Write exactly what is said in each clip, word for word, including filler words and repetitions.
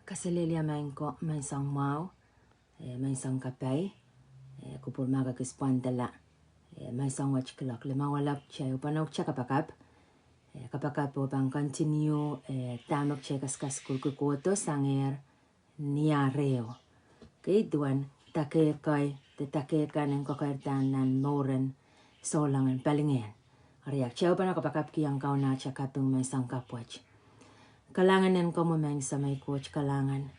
Kaselehlie maing ko, maing sang mwahu, eh, maing sang kapai, eh, kupwur ma ke kis pwandala, eh, maing sang wet kilok limau walap, kitail pahn kak kapakap, eh, kapakap oh pahn continue, eh, dahme kitail kaskas kulki kohdo sangehr ni areho. Kei duwen dake kai, de dake kan en kokoirda nan mouren souleng en palingehn. Ari kitail pahn kak kapakap kihong Kauno atail kaping maing sang kapwet. Kalahngan en komwi maing Samei Koht, kalahngan.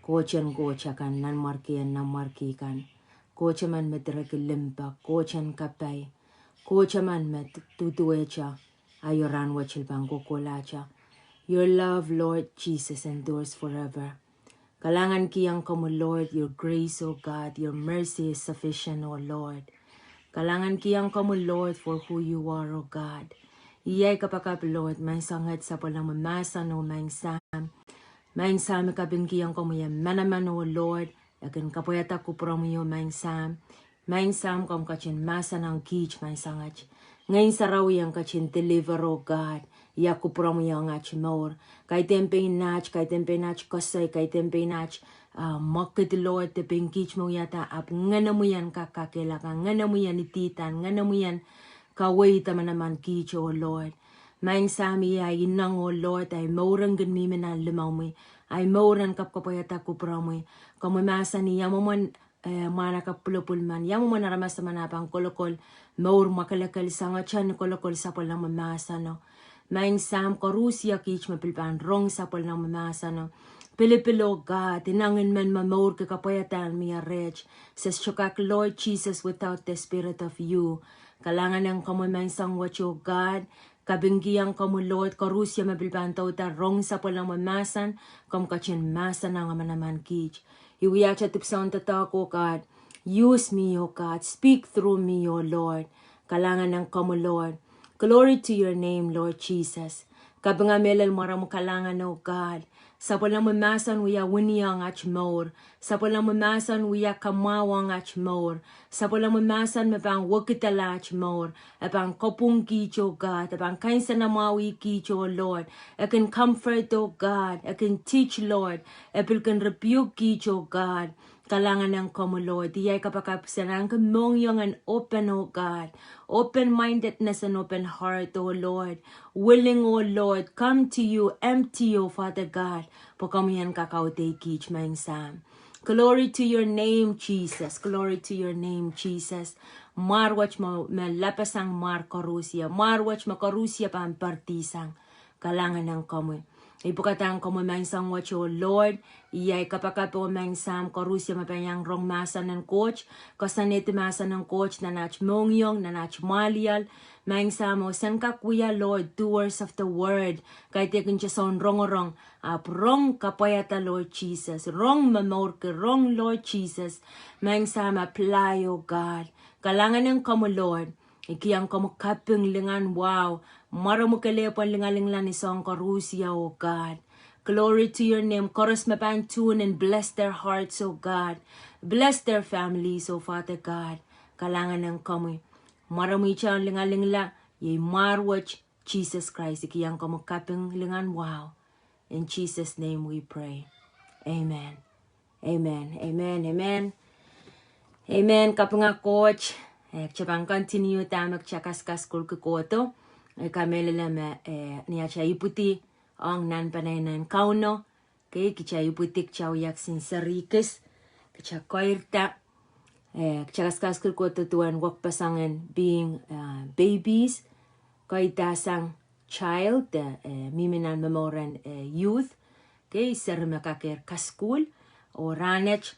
Koht en koht akan, nanmwarki en nanmwarki kan. Koht emen me direkilimpe, Koht en kapai. Koht emen me duduwehte aio, rahnwet pahn kohkohlahte. Your love, Lord Jesus, endures forever. Kalahngan kihong komwi, Lord, your grace, O God, your mercy is sufficient, O Lord. Kalahngan kihong komwi, Lord, for who you are, O God. Iei ai kapakap, Lord, maing sang wet sapwellimomwi mahsen, oh maing Sahm. Maing Sahm, I kapingkihong komwi, e manaman, oh Lord, e kin kapwaiada kupwuromwi, oh maing Sahm. Maing Sahm, komw ketin mahsanihong kiht maing sang wet. Ngehn Sarawi en ketin deliver, oh God, ia kupwuromwi ong atail mour. Kaidehn pein at, kaidehn pein at koasoi, kaidehn pein at, ah, mwekid, Lord, de pein kiht me wiahda ahpw Ngenomwi en kak kakehlaka, Ngenomwi en idihda, Ngenomwi en kaweid manaman kiht, oh Lord. Maing Sahm, iei ai ineng, oh Lord, ai mour en kin mihmi nan limomwi. Ai mour en kapwkapwaiada kupwuromwi. Komwi mahsanih ia mwomwen, eh, mwahnakapw pwulopwul men, ia mwomwen aramas men e pahn kolokol mour mwakelekel sang atail kolokol sapwellimomwi mahseno. Maing Sahm, koarusie kiht me pil pahn rong sapwellimomwi mahseno. Pilipil, oh God, ineng en men me mour ki kapwaiada mie reh. Se sohte kak, Lord Jesus, without the Spirit of you. Kalahngan en komwi maing sang wet, oh God, kapingkihong komwi, Lord, koarusie me pil pahn douda rong sapwellimomwi mahsen, komw ketin mahsanihong manaman kiht. I wiahte dipwisoun doadoahk, oh God. Use me, oh God. Speak through me, oh Lord. Kalahngan en komwi, Lord. Glory to your name, Lord Jesus. Kapinga mehlel mwaromwi, kalahngan, oh God. Sapwellimomwi mahsen wia wini ong atail mour. Sapwellimomwi mahsen wia kamwahu ong atail mour. Sapwellimomwi mahsen me pahn wekidala atail mour. E pahn kapwung kiht, oh God. E pahn kansenamwahwih kiht, oh Lord. E kin comfort, oh God. E kin teach, Lord. E pil kin rebuke kiht, oh God. Kalahngan en komwi, Lord. Iei ai kapakap, se anahne mohngiong en open, oh God. Open-mindedness and open heart, oh Lord. Willing, oh Lord. Come to you, empty, oh Father God. Pwe komwi en kak audehkin kiht, maing Sahm. Glory to your name, Jesus. Glory to your name, Jesus. Mwar wet me, me lapasang mwar koarusie. Mwar wet me koarusie pahn pardisang. Kalahngan en komwi. I pwukadahng komwi maing sang wet, oh Lord. Iei ai kapakap, oh maing Sahm, koarusie me pahn iang rong mahsen en Koht. Koasoanehdi mahsen en Koht nan atail mohngiong, nan atail mwahliel. Maing Sahm, oh sen kak wia, Lord, doers of the word. Kaidehkin tohn rongorong. Ahpw rong kapwaiada, Lord Jesus. Rong momourki, rong, Lord Jesus. Maing Sahm, apply, oh God. Kalahngan en komwi, Lord. I kihong komwi kaping, lingan wahu. Mwaromwi kelehpw en lingalingla ni soahng koarusie, oh God. Glory to your name. Koaros me pahn tune in, bless their hearts, oh God. Bless their families, oh Father God. Kalahngan en komwi. Mwaromwi tohn lingalingla, iei mwar wet, Jesus Christ, I kihong komwi kaping, lingan wahu. In Jesus' name we pray. Amen. Amen. Amen. Amen. Amen. Kapinga Koht. Eh, kitail pahn continue dahme kitail kaskas kulki kohdo. Eh, kamehlele me, eh, ni atail ipwidi ong nan peneinei en Kauno. Kei kitail ipwidi kitail wia kisin serihkis. Kitail koirda. Eh, kitail kaskas kulki kohdo duwen wekpeseng en being, uh, babies. Koirdahsang child, eh, eh, mihmi nan momouren, eh, youth. Kei seri me kakehr kasukuhl. Oh rahnwet,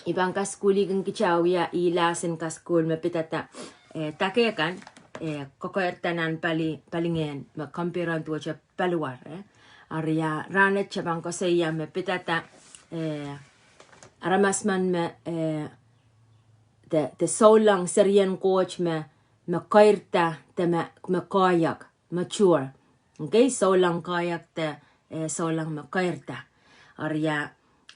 I pahn kasukuhlihkin kitail wia ihlas en kasukuhl me pidada, eh, dake kan, eh, kokoirda nan pali, palingehn, me compare duwehte paliwar, eh. Ari ia, rahnwet kitail pahn koasoia me pidada, eh, aramas men me, eh, de, de souleng serien Koht me, me koirda, de me, me koahiek. Mature. Okay, souleng koahiek de, eh, souleng me koirda. Ari ia,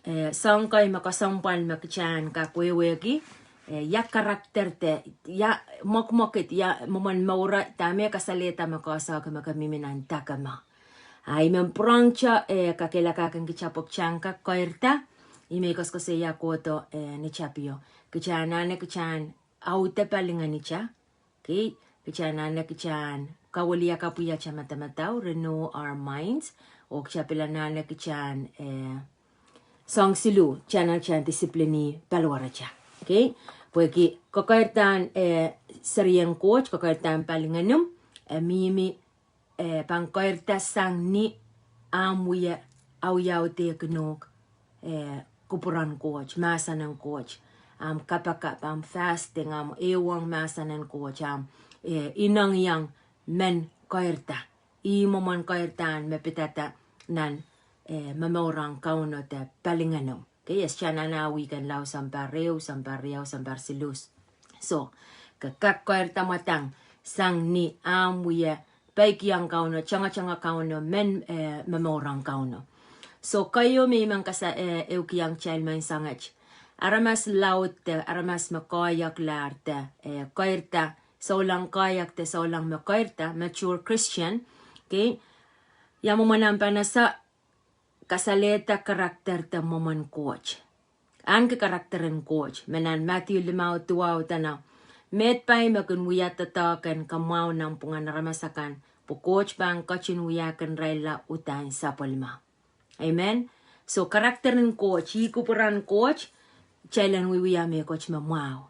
eh, soahng kei me kesempwal me kitail en kak wehwehki, eh, ia character de, ia mwekmwekid, ia mwomwen mour, dahme kasalehda me ke sehse me ke mihmi nan dake mwo. A I men pwurehngte, eh, kakehlakahkin kitail pwe kitail en kak keirda, ih me I koasokoasoia kohdo, eh, ni tapio. Kitail anahne kitail en aude palingehnitail. Okay, kitail anahne kitail en kawiliakapwihte atail madamadau, renew our minds, oh kitail pil anahne kitail en, eh, soahng siluh, kitail anahne kitail en discipline paliwaratail. Okay, pwehki kekeirda en, eh, serien Koht, kekeirda en palingehnim, eh, mihmi, eh, pahn keirda sang ni ahmw wie audaudehkin uhk, eh, kupwuren Koht, mahsen en Koht, ahmw kapakap, ahmw fasting, ahmw ehuong mahsen en Koht, ahmw, eh, inengieng mehn keirda. Ih mwomwen keirda en me pidada nan, eh, momour en Kauno de palingehnim. Okay, e sohte anahne wihken lao sounpar ehu, sounpar riau, sounpar siluh. So, ke kak keirda mwadang sang ni ahmw wie peikiong Kauno, tangatanga Kauno, mehn, eh, momour en Kauno. So, keieu me I men kasa, eh, ehukihong kitail menseng wet. Aramas laud de, aramas me koahiekla de, eh, keirda, souleng koahiek de souleng me keirda, mature Christian. Okay, ia mwomwen omw pahn ese kasalehda character de mwomwen Koht. Ahneki character en Koht, me nan Matthew limau duwau dene, meid pai me kin wia doadoahk en kamwahu nanpwungen aramas akan, pwe Koht pahn ketin wiahkin irailla uhdahn sapwellime. Amen. So character en Koht, ih kupwuren Koht, kitail en wiewia mehkot me mwahu.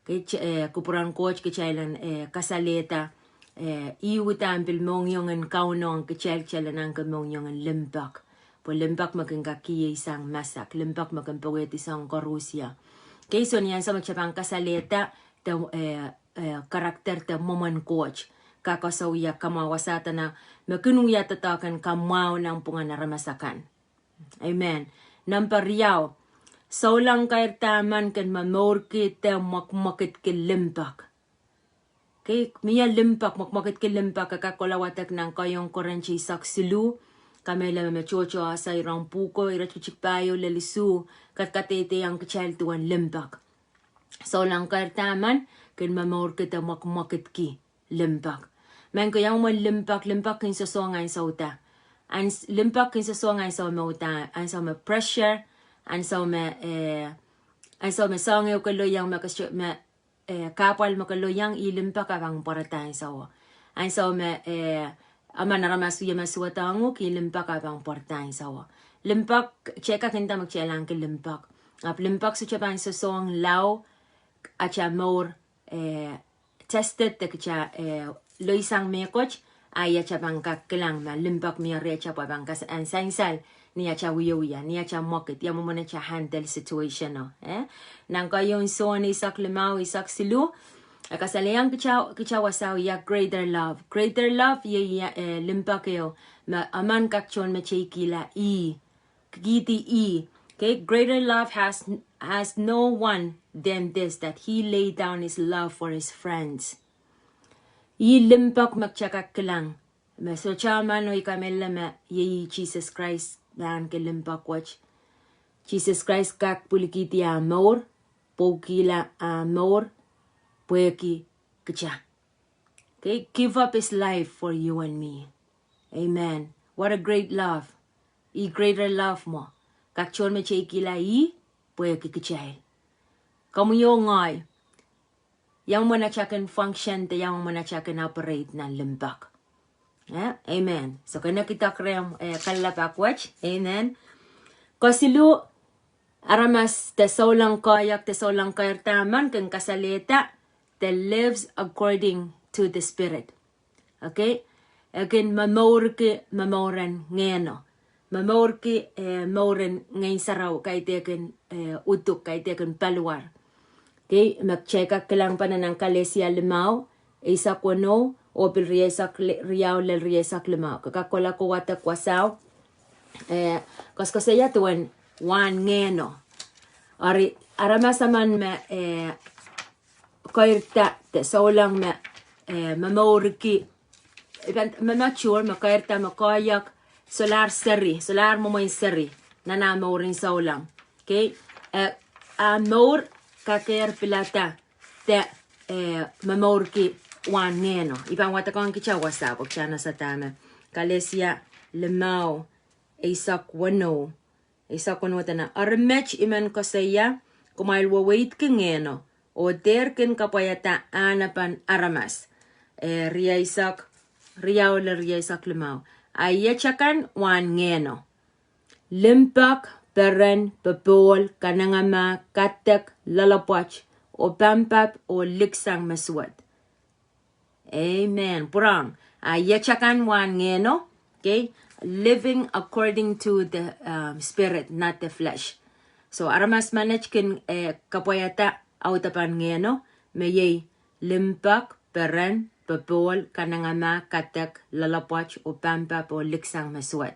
Kit-, eh, kupwuren Koht kitail en, eh, kasalehda, eh, ih uhdahn pil mohngiong en Kauno ong kitail, kitail en ahneki mohngiong en limpoak. Pwe limpoak me kin kak kihsang masak, limpoak me kin powehdi soahng koaros. Okay, so ni ansou me kitail pahn kasalehda de, eh, eh, character de mwomwen Koht, kak koasoia kamwahu, wasa dene me kin wia doadoahk en kamwahu nanpwungen aramas akan. Amen. Number riau, souleng keirda men kin momourki de mwekmwekidki limpoak. Okay, mie limpoak, mwekmwekidki limpoak, e kak kohla wadek nan keieun Korint eisek siluh, kamehlele me tohto ese iren pwuhko, iretikitik pahieu lel isuh, kadkadehdeiong kitail duwen limpoak. Souleng keirda men kin momourki de mwekmwekidki limpoak. Maing ko, ia mwomwen limpoak, limpoak kin sohsohng ansou da. Ans-, limpoak kin sohsohng ansou me uhdahn, ansou me pressure, ansou me, eh, ansou me soahng ehu ke lelohng me ke s-, me, eh, kahpwal me ke lelohng, ih limpoak e pahn pwarada ansouo. Ansou me, eh, emen aramas wie me suwedohng uhk, ih limpoak e pahn pwarada ansouo. Limpoak, kitail kak inda me kitail ahneki limpoak. Ahpw limpoak sohte pahn sohsohng lao atail mour, eh, tested de kitail, eh, lelohng mehkot, a ia atail pahn kak kilang ma limpoak mie rehtail pwe pahn kas-, en sansal, ni atail wiewia, ni atail mwekid, ia mwomwen atail handle situation o, eh? Nan keieun Sohn eisek limau, eisek siluh, e kasalehiong kitail, kitail wasao ia greater love. Greater love, ia, ia, eh, limpoak ehu, me emen kak tohnmeteikihla ih. Kihdi ih. Okay, greater love has, has no one than this, that he lay down his love for his friends. Ih limpoak me kitail kak kilang. Me sohte emen oh ih kamehlele me iei Sises Krais me ahneki limpoak wet. Sises Krais kak pwilikihdi ah mour, pwukihla ah mour, pwehki kitail. Okay, give up his life for you and me. Amen. What a great love. Ih greater love mwo. Kak tohnmeteikihla ih, pwehki kitail. Komwi oh ngehi. Ia mwomwen atail kin function, de ia mwomwen atail kin operate nan limpoak. Eh, amen. So, kenneki dak rehmw, eh, kalelapak wet. Amen. Kesiluh, aramas de souleng koahiek, de souleng keirda men kin kasalehda, de lives according to the Spirit. Okay? E kin momourki, momouren Ngehno. Momourki, eh, mouren Ngehn Sarawi, kaidehkin, eh, uduk, kaidehkin paliwar. Okay? Me kitail kak kilang pahn nan Kalesia limau, eisek weneu, oh pil rieisek li-, riau lel rieisek limau. Ke kak kohla kohwada wasao, eh, koasokoasoia duwen wahn Ngehno. Eri, aramas emen me, eh, keirda de souleng me, eh, momourki, eh, pahn, me mature, me keirda, me koahiek, solahr seri, solahr mwomwen seri, nan ah mouren souleng. Okay? Eh, ah mour kakehr pilada, de, eh, momourki wahn Ngehno. I pahn wadekohng kitail wasao, pwe kitail en ese dahme Kalesia limau, eisek weneu. Eisek weneu dene, eri met I men koasoia, kumwail weweidki Ngehno, oh dehr kin kapwaiada ahnepen aramas. Eh, rieisek, riau lel rieisek limau. A iet akan wahn Ngehno: limpoak, peren, popohl, kanengamah, kadek, loalopwoat, oh pampap, oh liksang me suwed. Amen. Pwurehng. A iet akan wahn Ngehno, okay? Living according to the, um, spirit, not the flesh. So, aramas menet kin, eh, kapwaiada audepen Ngehno, me iei limpoak, peren, popohl, kanengamah, kadek, loalopwoat, oh pampap, oh liksang me suwed.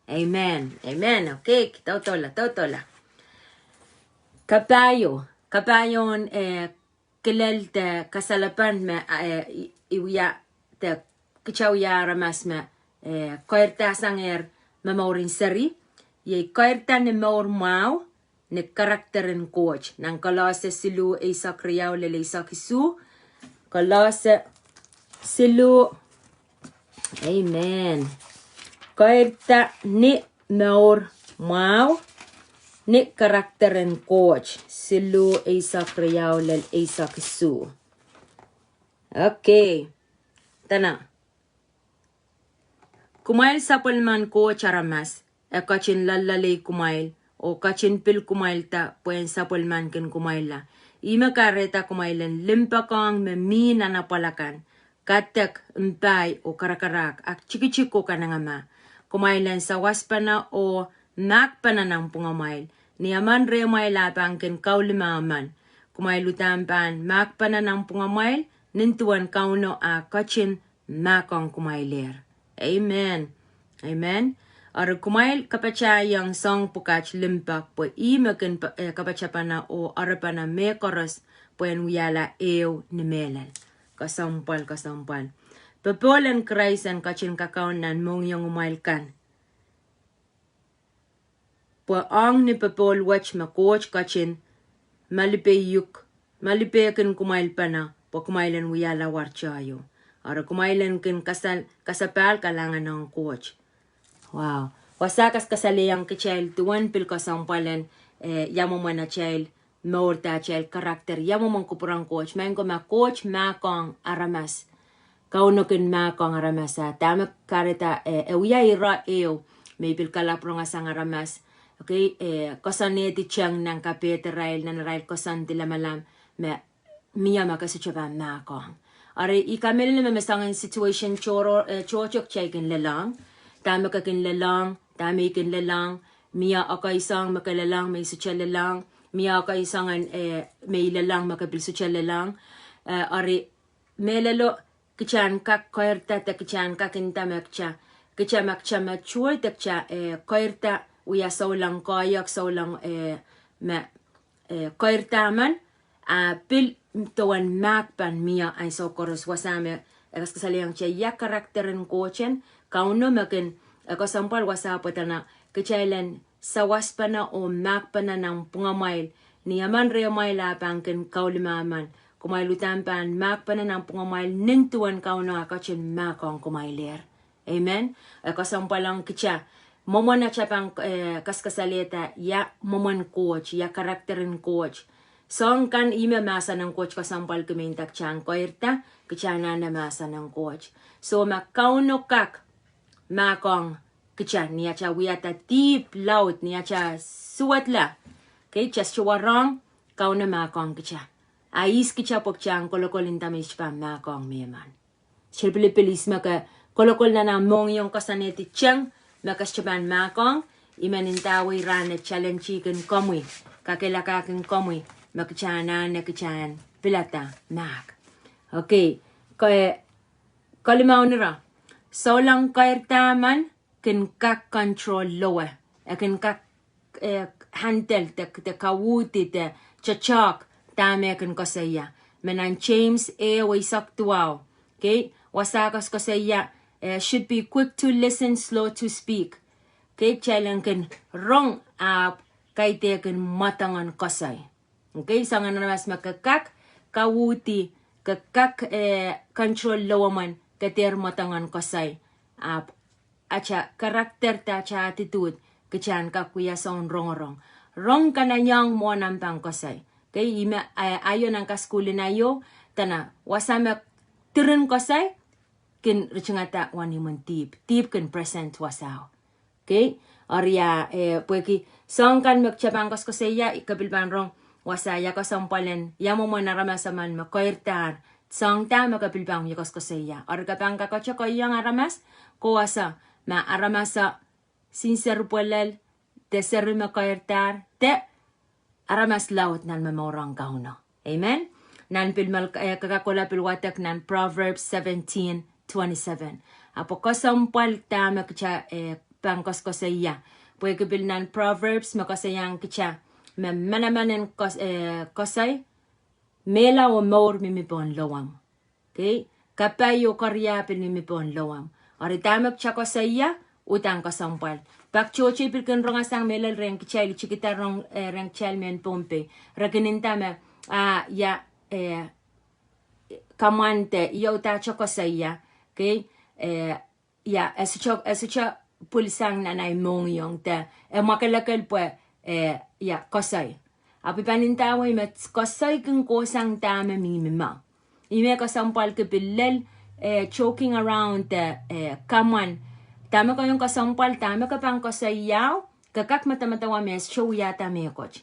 Amen. Amen. Okay, doadoahla, doadoahla. Kapahieu, kapahieu en, eh, kilel de kasalepen me, eh, I, I wia de kitail wia aramas me, eh, keirda sangehr momourin seri, iei keirda ni mour mwahu, ni character en Koht. Nan Kolose siluh eisek riau lel eisek isuh. Kolose siluh. Amen. Keirda ni mour mwahu, ni character en Koht. Siluh eisek riau lel eisek isuh. Okay. Dene, kumwail sapwellimen Koht aramas, e ketin loalloalei kumwail, oh ketin pil kumwailda pwehn sapwellimankin kumwailla. Ihme kahrehda kumwail en limpoakohng me mi nan apwal akan, kadek, mpai, oh karakarahk, aktikitik oh kanengamah. Kumwail en sawaspene oh mahkpene nanpwungamwail, ni emen rehmwail ah pahn kin kaulimau men. Kumwail uhdahn pahn mahkpene nanpwungamwail, nin duwen Kauno ah ketin mahkohng kumwailehr. Amen. Amen. Eri kumwail kapatahiong soahng pwukat limpoak, pwe ih me kin pa-, eh, kapatapene oh eripene mehkoaros, pwehn wiahla ehu ni mehlel. Kesempwal, kesempwal. Popohl en Krais en ketin kakaun nan mohngiongimwail kan. Pwe ong ni popohl wet me Koht ketin malipe uk, malipehkin kumwailpene, pwe kumwail en wiahla wartahio. Eri kumwail en kin kasal-, kasapahl kalahngan ong Koht. Wow. Wasa kas-, kasalehiong kitail duwen pil kesempwal en, eh, ia mwomwen atail mour de atail character, ia mwomwen kupwuren Koht. Maing ko, ma Koht mahkohng aramas, Kauno kin mahkohng aramas, ah dahme kahrehda, eh, e wia ire ehu me I pil kalapw rong sang aramas. Okay, eh, koasoanehdi teng nan kapehd arail, nan arail koasoandi lamalam, me mie me ke sohte pahn mahkohng. Eri I kamehlele me me soangen situation tohrohr, eh, tohto kitail kin lelohng. Dahme ke kin lelohng, dahme I kin lelohng, mie ekei soahng me ke lelohng me I sohte lelohng, mie ekei soangen, eh, me I lelohng me ke pil sohte lelohng. Eh, eri mehlelo, kita en kak keirda de kita en kak nda me kita, kita me kita mature de kita, eh, keirda wia souleng koahiek, souleng, eh, me, eh, keirda men, ah pil duwen mahk pahn mie ansou koaros. Wasa me e kaskasalehiong kita ia character en Koht en, Kauno me kin, eh, kesempwal wasa pwe dene kitail en sawaspene oh mahkpene nanpwungamwail, ni emen rehmwail ah pahn kin kaulimau men. Kumwail uhdahn pahn mahkpene nanpwungamwail nin duwen Kauno ah ketin mahkohng kumwailehr. Amen. E kesempwal ong kita, mwomwen atail pahn, eh, kaskasalehda ia mwomwen Koht, ia character en Koht. Soahng kan ih me mahsen en Koht kesempwalki me nda kita en keirda, kita anahne mahsen en Koht. So ma Kauno kak mahkohng kita, ni atail wiahda dihp laud, ni atail suwedla, okay, just warohng, Kauno mahkohng kita. A ihs kita pwe kita en kolokol nda me I sohte pahn mahkohng mehmen. Sohte pilipil ihs me ke kolokol nan ah mohngiong, koasoanehdi teng me ke sohte pahn mahkohng. I men ndawei rahn e challenge-kin komwi, kakehlakahkin komwi, me kita anahne kita en pilada mahk. Okay, ke Kolimau ni ra. Souleng keirda men kin kak control lowe. E kin kak, eh, handle de, de kauhdi de toatohk dahme e kin koasoia. Me nan James ehu eisek duwau. Okay, wasa koasokoasoia, eh, should be quick to listen, slow to speak. Okay, kitail en kin rong ahpw kaidehkin mwadang en koasoi. Okay, soangen aramas me ke kak kauhdi, ke kak, eh, control lowemwen, ke dehr mwadang en koasoi. Ahpw atail character de atail attitude, kitail en kak wia soun rongorong. Rong kanaiehng mwohn ahmw pahn koasoi. Kei, ihme, eh, aio nan kasukuhl en aio, dene wasa me diren koasoi, kin ritingada wenihmwen dihp. Dihp kin present wasao. Kei, eri ia, eh, pwehki soahng kan me kitail pahn koasoakoasoia, ke pil pahn rong wasa ia kesempwal en, ia mwomwen aramas emen me keirdahr. Soahng dah me ke pil pahn wia koasoakoasoia. Eri ke pahn kakete kohiong aramas, kowasa, ma aramas o sinseri pwelel, de seri me keirdahr, de aramas laud nan momour en Kauno. Amen. Nan pil mal, eh, kakakola pil wadek nan Proverbs seventeen twenty-seven. Ahpw kesempwal dah me kitail, eh, pahn koasoakoasoia. Pwehki pil nan Proverbs me koasoiahng kitail me manaman en koas-, eh, koasoi, mehla oh mour mihmi pohn lowamw. Kei, kapai oh koaros pil mihmi pohn lowamw. Eri dah me kitail koasoia, uhdahn kesempwal. Pak tohto I pil kin rong sang mehlel rehn kitail, I tikida rong, eh, rehn kitail mehn Pohnpei. Re kin nda me, ah, ia, eh, kamwante, ia uhdahn kitail koasoia. Kei, eh, ia, e sohte, e sohte pwilsang nan ei mohngiong de, e mwakelekel pwe, eh, ia, koasoi. Ahpw I pahn ndawei me koasoi kin kohsang dahme mihmi mwahu. Ihme kesempwal ke pil lel, eh, joking around de, eh, kamwan. Dahme ke ong kesempwal, dahme ke pahn koasoiao, ke kak medemedewe me e sohte wiahda mehkot.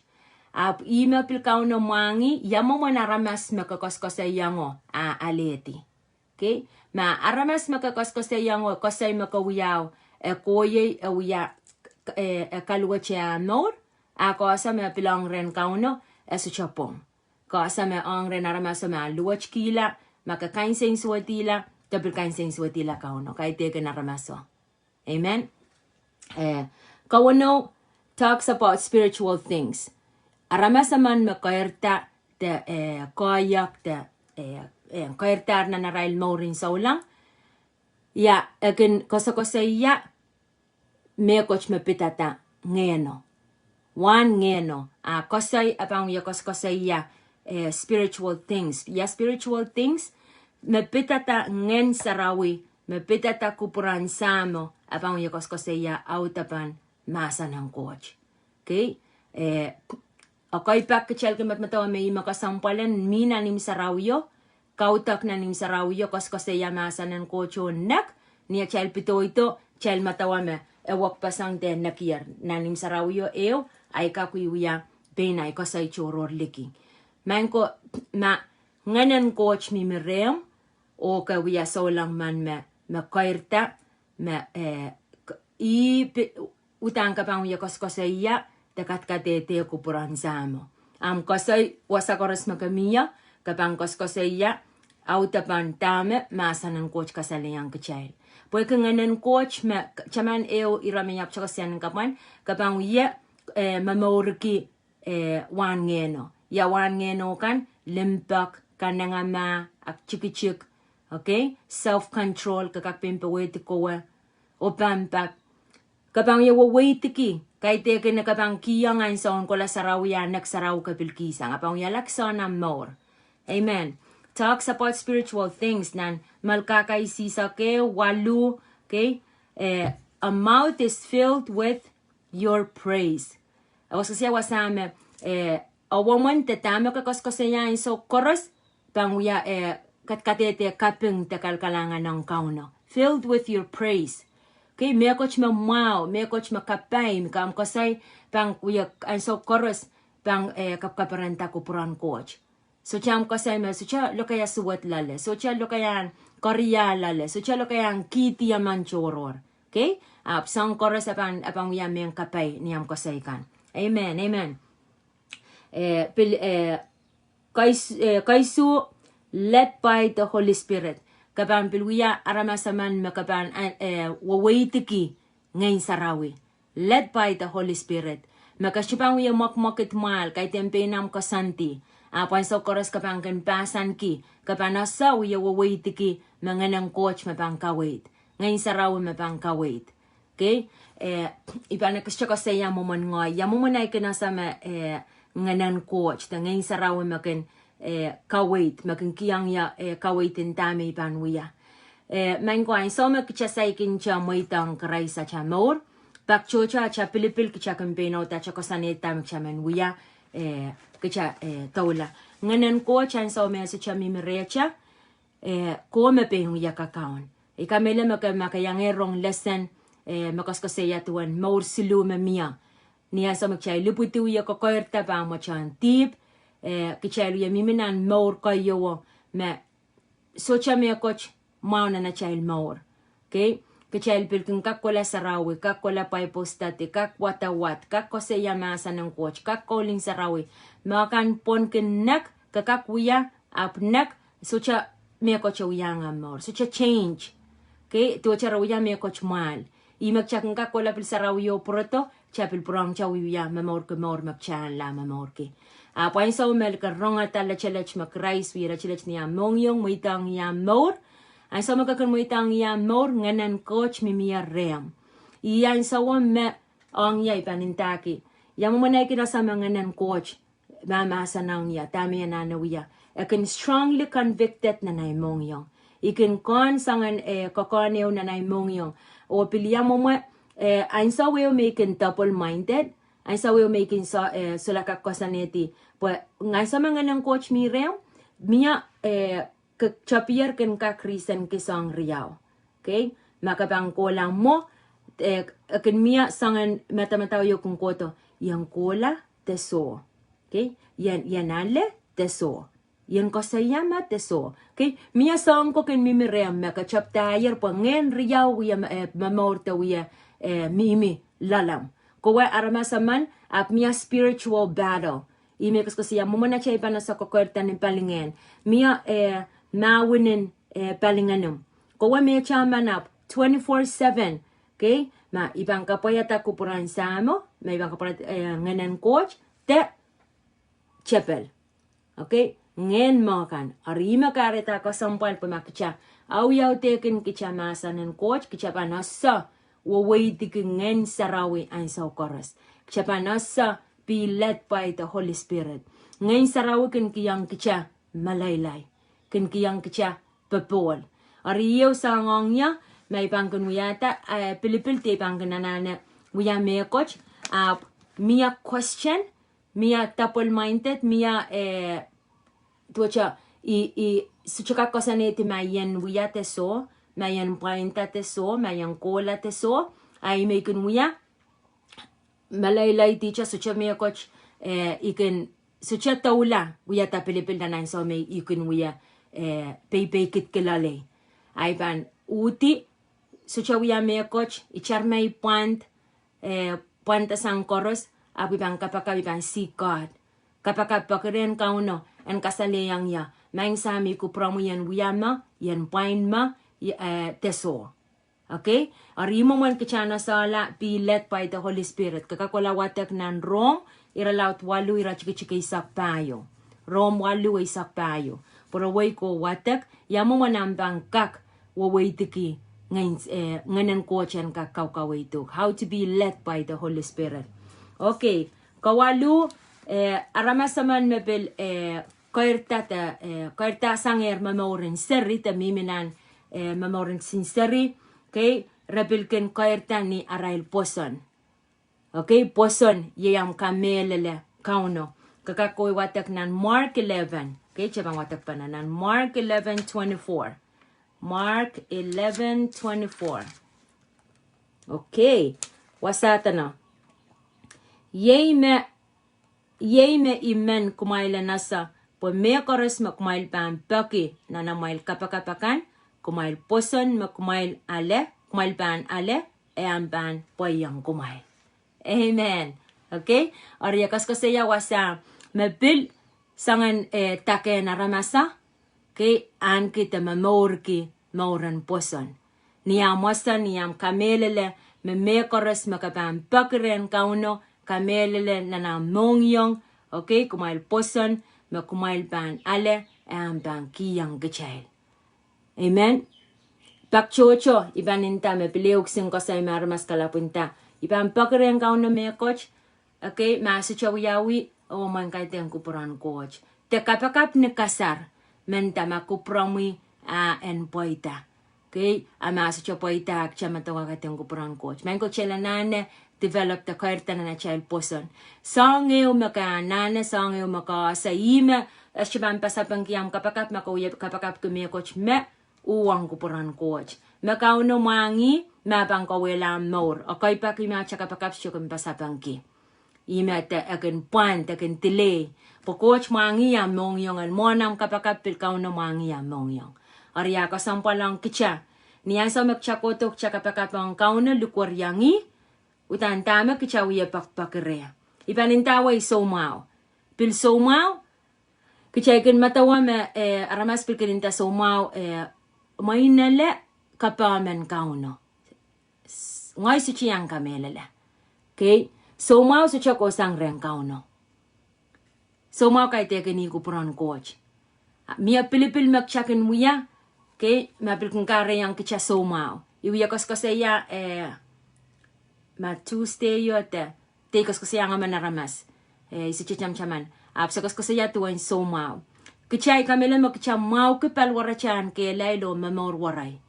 Ahpw ihme pil Kauno mwahngih, ia mwomwen aramas me ke koasoakoasoiango, a, alehdi. Kei, ma aramas me ke koasoakoasoiango, koasoi me ke wiao, e kohiei, e wia, e, e kaluwete ah mour, a koasoa me pil ong rehn Kauno, e sohte pwong. Koasoa me ong rehn aramas o ma luwetkihla, ma ke kansensuwedihla, ke pil kansensuwedihla Kauno, kaidehkin aramas o. Amen. Eh, Kauno talks about spiritual things. Aramas emen me keirda, de, eh, koahiek, de, eh, eh, keirdahr nan arail mourin souleng. Ia, e kin koasoakoasoia, mehkot me pidada ngehno. Wahn ngehno, a koasoi e pahn wia koasoakoasoia, eh, spiritual things. Ia spiritual things, me pidada Ngehn Sarawi, me pidada kupwuren Sahmo, e pahn wia koasoakoasoia audepen mahsen en Koht. Kei, eh, ekei pak kitail kin medemedewe me ihme kesempwal en mih nan imw sarawio, kaudok nan imw sarawio, koasoakoasoia mahsen en Koht oh nek, ni atail pedoido, kitail medewe me e wekpeseng de nekier nan imw sarawio ehu, ahi kak wiewia pein ahi koasoi tohrohr liki. Maing ko, ma Ngehn en Koht mihmi rehmw, oh ke wia souleng men me, me keirda, me, eh, k-, ih pi-, uhdahn ke pahn wia koasoakoasoia, de kadkadehde kupwuren Sahmo. Ahmw koasoi wasa koaros me ke mih ie, ke pahn koasoakoasoia, audepen dahme mahsen en Koht kasalehiong kitail. Pwehki Ngehn en Koht me, k-, taman ehu ire me I ahpw koasoia nan kapwan, ke pahn wia, eh, momourki, eh, wahn ngehno. Ia wahn ngehno kan, limpoak, kanengamah, aktikitik, okay? Self control, ke kak pein powehdi kowe, opampap. Ke pahn wia weweidiki, kaidehkin ke pahn kihong ansoun kohla sarawi a nek sarawi ke pil kihsang. E pahn wiahla kisin ahmw mour. Amen. Talks about spiritual things, nan Malkaki sisak ehu, waluh, okay? Eh, a mouth is filled with your praise. E koasoakoasoia wasa me, eh, a mwomwen de dahme ke koasoakoasoia ansou koaros, pahn wia, eh, kadkadehde kaping de kalkalahngan ong Kauno. Filled with your praise. Okay, mehkot me mwahu, mehkot me kapai, me ke ahmw koasoi, pahn wia ansou koaros, pahn, eh, kapkaperenda kupwuren Koht. Sohte ahmw koasoi me sohte lokaia suwed loale, sohte lokaia en koaros loale, sohte lokaia en kihdi emen tohrohr. Okay? Ahpw soahng koaros e pahn, e pahn wia mehn kapai ni ahmw koasoi kan. Amen, amen. Eh, pil, eh, kais-, eh, kaisuh, led by the Holy Spirit. Ke pahn pil wia aramas emen me ke pahn, eh, eh, weweidiki Ngehn Sarawi. Led by the Holy Spirit. Me ke sohte pahn wia mwekmwekid mwahl, kaidehn pein ahmw koasoandi. Ahpw ansou koaros ke pahn kin pahsanki, ke pahn ese wia weweidiki me Ngehn en Koht me pahn kaweid. Ngehn Sarawi me pahn kaweid. Okay? Eh, I pahn ekis koasoia mwomwen ngehi, ia mwomwen ahi kin ese me, eh, Ngehn en Koht, de Ngehn Sarawi me kin, eh, kaweid, me kin kihong ie, eh, kaweid en dahme I pahn wia. Eh, maing ko, ansou me kitail saikinte mweidohng Krais atail mour, pak tohto atail pilipil kitail kin pein audahr koasoanehdi dahme kitail men wia, eh, kitail, eh, doula. Ngehnen Koht ansou me sohte mihmi rehtail, eh, ko me pein wia kakaun. I kamehlele me ke, ma ke iang rong lesen, eh, me koasokoasoia duwen mour siluh me mie. Ni ansou me kitail lipwidi wie kokoirda pahn mwoatohn dihp, eh, kitail wie mihmi nan mour keieu me sohte mehkot mwahu nan atail mour. Okay? Kitail pil kin kak kohla sarawi, kak kohla Bible study, kak wadawad, kak koasoia mahsen en Koht, kak kolahng sarawi. Ma kan pwon kin nek, ke kak wia, ahpw nek, sohte mehkot wiahiong omw mour. Sohte change. Okay? Duwehte re wia mehkot mwahl. Ih me kitail kin kak kohla pil sarawi oh pwurodo, kitail pil pwurehng kitail wia momourki mour me kitail anahne momourki. Ahpw ansou me ke rongada letelet me Krais wie letelet ni omw mohngiong, mweidohng ih omw mour. Ansou me ke kin mweidohng ih omw mour, Ngehnen Koht mihmi rehmw. Ih ansou me ong ie I pahn ndahki, ia mwomwen ahi kin ese me Ngehnen Koht mahmahsanihong ie, dahme I anahne wia. E kin strongly convicted nan ahi mohngiong. I kin kohn soangen, eh, kokohn ehu nan ahi mohngiong. Oh pil ia mwomwen, eh, ansou ehu me I kin double-minded, ansou ehu me I kin so-, eh, sohla kak koasoanehdi. Pwe ansou me Ngehnen Koht mi rehmw, mie, eh, ke, tohpiher kin kak reasonki soahng riau. Okay? Ma ke pahn kohla mwo, eh, e kin mie soangen madamadau ehu kin kohdo, I en kohla de soh. Okay? I en, I en ale de soh. I en koasoia ma de soh. Okay? Mie soahng ko kin mihmi rehmw me ke tepdahier pwe ngehn riau wie, eh, momour de wie, eh, mihmi loalemw. Kowe aramas emen, ahpw mie spiritual battle. Ih me koasokoasoia mwomwen atail pahn ese kokoirda ni palingehn. Mie, eh, mahwin en, eh, palingenomw. Kowe me te emen ahpw twenty-four seven. Okay? Ma I pahn kapwaiada kupwuren Sahmo, ma I pahn kapwaiada, eh, Ngehnen Koht, de tepel. Okay? Ngehn mwo kan. Eri ih me kahrehda kesempwal pwe ma kitail awiawihki kitail mahsen en Koht, kitail pahn ese weweidiki Ngehn Sarawi ansou koaros. Kitail pahn ese be led by the Holy Spirit. Ngehn Sarawi kin kihong kitail meleilei. Kin kihong kitail popohl. Eri ehu soangen ie me I pahn kin wiahda, eh, pilipil de I pahn kin anahne wia mehkot, ahpw mie question, mie double-minded, mie, eh, duwehte I, I sohte kak koasoanehdi ma I en wia de soh, ma I en pwainda de soh, ma I en kohla de soh, a ih me I kin wia, meleilei dihte sohte mehkot, eh, I kin sohte doula wiahda pilipil nan ansou me I kin wia, eh, peipeikidki loalei. A I pahn uhdi, sohte wia mehkot, I tar ma I pwand, eh, pwandasang koaros, ahpw I pahn kapakap, I pahn seek God. Kapakap, poaki rehn Kauno en kasalehiong ie, maing Sahm, I kupwuromwi I en wia me, I en pwain me, I, eh, de soh. Okay? Eri ih mwomwen kitail en esehla be led by the Holy Spirit. Ke kak kohla wadek nan Rom, irelaud waluh, iretikitik eisek pahieu. Rom waluh eisek pahieu. Pwurowei ko wadek, ia mwomwen omw pahn kak weweidiki Ngehn, eh, Ngehnen Koht en kak kaukaweiduk. How to be led by the Holy Spirit. Okay, kawalu, eh, aramas emen me pil, eh, keirda de, eh, keirda sangehr momouren seri de mihmi nan, eh, momouren kisin seri, okay, re pil kin keirda ni arail pwoson. Okay, pwoson, iei omw kamehlele Kauno. Ke kak kohwei wadek nan Mark eleven. Okay, kitail pahn wadek pahn nan Mark eleven twenty-four. Mark eleven twenty-four. Okay, wasa dene. Iei me, iei me I men kumwail en ese, pwe mehkoaros me kumwail pahn peki nan amwail kapakap akan, kumwail pwoson me kumwail ale, kumwail pahn ale, e ahpw pahn pweiong kumwail. Amen. Okay? Eri e koasokoasoia wasa me pil soangen, eh, dake en aramas, okay, ahneki de momourki mouren pwoson. Ni omw ese, ni omw kamehlele me mehkoaros me ke pahn peki rehn Kauno, kamehlele nan omw mohngiong, okay, kumwail pwoson me kumwail pahn ale, e ahpw pahn kihong kitail. Amen. Pak tohto, I pahn nda me pil ehu kisin koasoi me aramas kalapw nda. I pahn peki rehn Kauno mehkot, okay, ma sohte wiawi, oh, mwein kaidehn kupwuren Koht. De kapakap ni kasar, me nda ma kupwuromwi, ah, en pweida. Kei, a ma sohte pweida, a kitail medewe kaidehn kupwuren Koht. Maing ko, kitail anahne develop de keirda nan atail pwoson. Soahng ehu me ke anahne, soahng ehu me ke ese, ih me, e sohte pahn pasapengki ahmw kapakap ma ke wie kapakapki mehkot me uhwong kupwuren Koht. Me Kauno mwahngih, ma pahn kawehla mour. Ekei pak ih me atail kapakap sohte kin pasapengki. Ih me de e kin pwand, e kin delay. Pwe Koht mwahngih ahmw mohngiong, en mwohn ahmw kapakap pil Kauno mwahngih ahmw mohngiong. Eri a kesempwal ong kitail. Ni ansou me kitail kohdo kitail kapakap ong Kauno, likwerih ong ih, uhdahn dahme kitail wie pekipeki reh. I pahn ndawei soumwahu. Pil soumwahu, kitail kin medewe me, eh, aramas pil kin nda soumwahu, eh, mwein ele kapehmen Kauno. S-, ngehi sohte iang kamehlele. Kei, soumwahu sohte kohsang rehn Kauno. Soumwahu kaidehkin ih kupwuren Koht. A, mie pilipil me kitail kin wia, kei, ma pil kin kahrehiong kitail soumwahu. I wie koasokoasoia, eh, ma Tuesday io de, de I koasokoasoia emen aramas. Eh, I sohte tamataman. Ahpw se koasokoasoia duwen soumwahu. Kitail kamehlele me kitail mwahuki paliwaratail en kehlail oh momour werei.